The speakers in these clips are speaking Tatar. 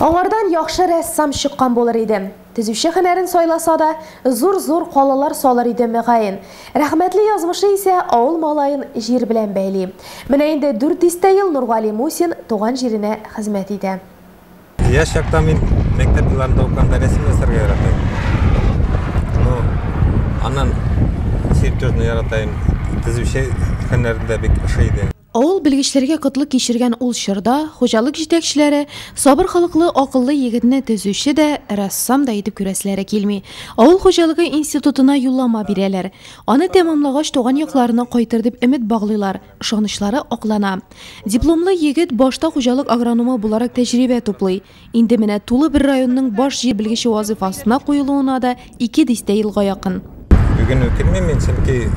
Аңардан яхшы рәссам чыккан булыр иде. Төзүче һөнәрен сайласа да, зур-зур калалар салыр иде, мөгаен. Рәхмәтле язмышы исә авыл малаен җир белән бәйли. Менә инде дүрт дистә ел Нургали Мусин туган җиренә хезмәт итә. Яшь чакта мин мәктәп елларында укыганда рәсем ясарга ярата идем. Ну, аннан чертежны ярата идем. Төзүче һөнәрен дә бик ошый иде. Авыл белгечләргә кытлык кичергән ул чорда хуҗалык җитәкчеләре сабыр холыклы акыллы егетне төзүче дә, рәссам да итеп күрәселәре килми. Авыл хуҗалыгы институтына юллама бирәләр. Аны тәмамлагач туган якларына кайтыр дип өмет баглыйлар. Ышанычлары аклана. Дипломлы егет башта хуҗалык агрономы буларак тәҗрибә туплый. Инде менә тулы бер районның баш җир белгече вазыйфасына куелуына да ике дистә елга якын. Бүген үкенмим мин, чөнки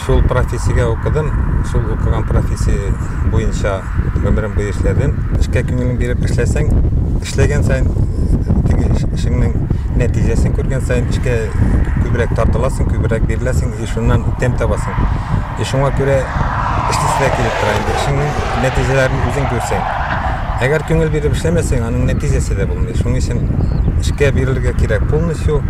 шул профессиягә укыдым, шул укыган профессия буенча гомерем буе эшләдем. Эшкә күңелең биреп эшләсәң, эшләгән саен теге эшеңнең нәтиҗәсен күргән саен эшкә күбрәк тартыласың, күбрәк биреләсең и шуннан тәм табасың. И шуңа күрә эшлисе дә килеп тора инде. Эшеңнең нәтиҗәләрен үзең күрсәң. Әгәр күңел биреп эшләмәсәң, аның нәтиҗәсе дә булмый. Шуның өчен эшкә бирелергә кирәк полностью.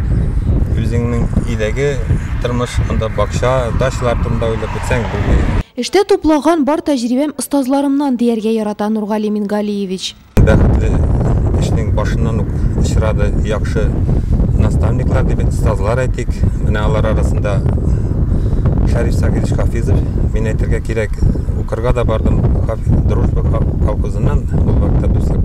Үзеңнең өйдәге тормыш, анда бакча, дачалар турында уйлап бетсәң булмый. Эштә туплаган бар тәҗрибәм остазларымнан, дияргә ярата Нургали Мингалиевич. Бәхетле эшнең башыннан ук очрады яхшы наставниклар дип, остазлар әйтик. Менә алар арасында Шәриф Сагирович Хафизов, мин әйтергә кирәк, укырга да бардым Дружба колхозыннан, ул вакытта Дуслык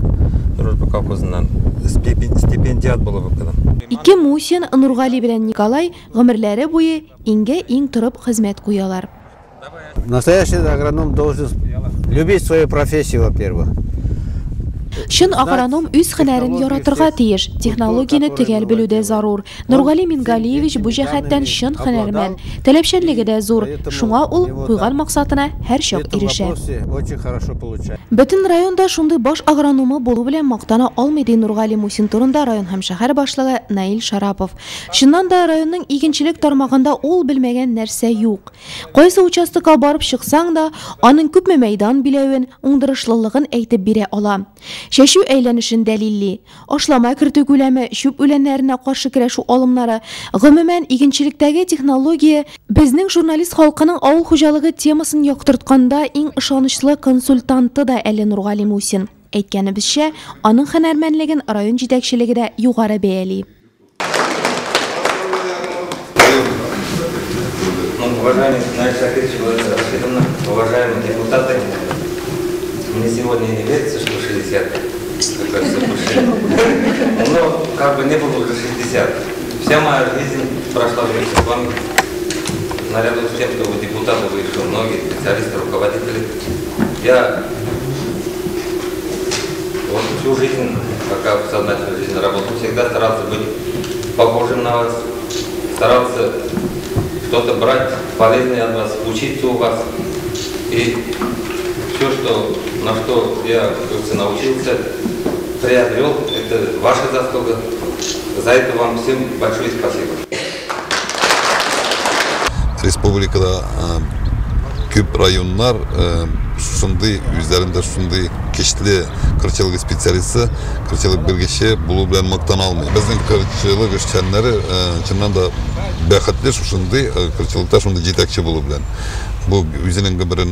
Дружба колхозыннан стипендиат булып укыдым. Ике Мусин, Нургали белән Николай гомерләре буе иңгә-иң торып хезмәт куялар. Настоящий агроном должен любить свою профессию, во-первых. Чын агроном үз һөнәрен яратырга тиеш, технологияне төгәл белү дә зарур. Нургали Мингалиевич бу җәһәттән чын һөнәрмән. Таләпчәнлеге дә зур, шуңа ул куйган максатына һәрчак ирешә. Очень хорошо получается. Бөтен районда шундый баш агрономы булу белән мактана алмый, ди Нургали Мусин турында район һәм шәһәр башлыгы Наил Шарапов. Чыннан да районның игенчелек тармагында ул белмәгән нәрсә юк. Кайсы участокка барып чыксаң да, аның күпме мәйдан биләвен, уңдырышлылыгын әйтеп бирә ала. Чәчү әйләнешен дәлилли. Ашлама кертү күләме, чүп үләннәренә каршы көрәшү алымнары, гомумән игенчелектәге технология безнең журналист халкының авыл хуҗалыгы темасын яктыртканда иң ышанычлы консультанты да әле Нургали Мусин. Әйткәнебезчә, аның һөнәрмәнлеген район җитәкчелеге дә югары бәяли. Уважаемый Наиль Шакирович, Владимир Рашидовна, уважаемые депутаты, мне сегодня не верится, что 60, кажется, больше. Но как бы не было уже 60. Вся моя жизнь прошла вместе с вами. Наряду с тем, что вы депутаты, вы еще многие специалисты, руководители. Я вот всю жизнь, пока в сознательной жизни работал, всегда старался быть похожим на вас, старался что-то брать полезное от вас, учиться у вас. И все, что, на что я, как говорится, научился, приобрел, это ваша заслуга. За это вам всем большое спасибо. Республикада күп районнар шундый үзләрендә шундый көчле кырчылык специалисты, кырчылык белгече булу белән мактана алмый. Безнең кырчылык эшчәннәре чыннан да бәхетле шушындый кырчылыкта шундый җитәкче булу белән. Бу үзенең гомерен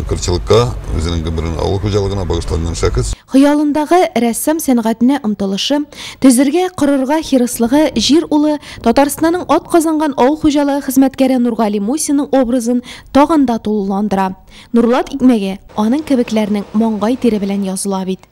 кырчылыкка, үзенең гомерен авыл хуҗалыгына багышланган шәхес. Хыялындагы рәссам сәнгатенә омтылышы, төзергә, корырга хирыслыгы җир улы Татарстанның ат казанган авыл хуҗалыгы хезмәткәре Нургали Мусинның образын тагын да тулыландыра. Нурлат икмәге аның кебекләрнең маңгай тире белән языла бит.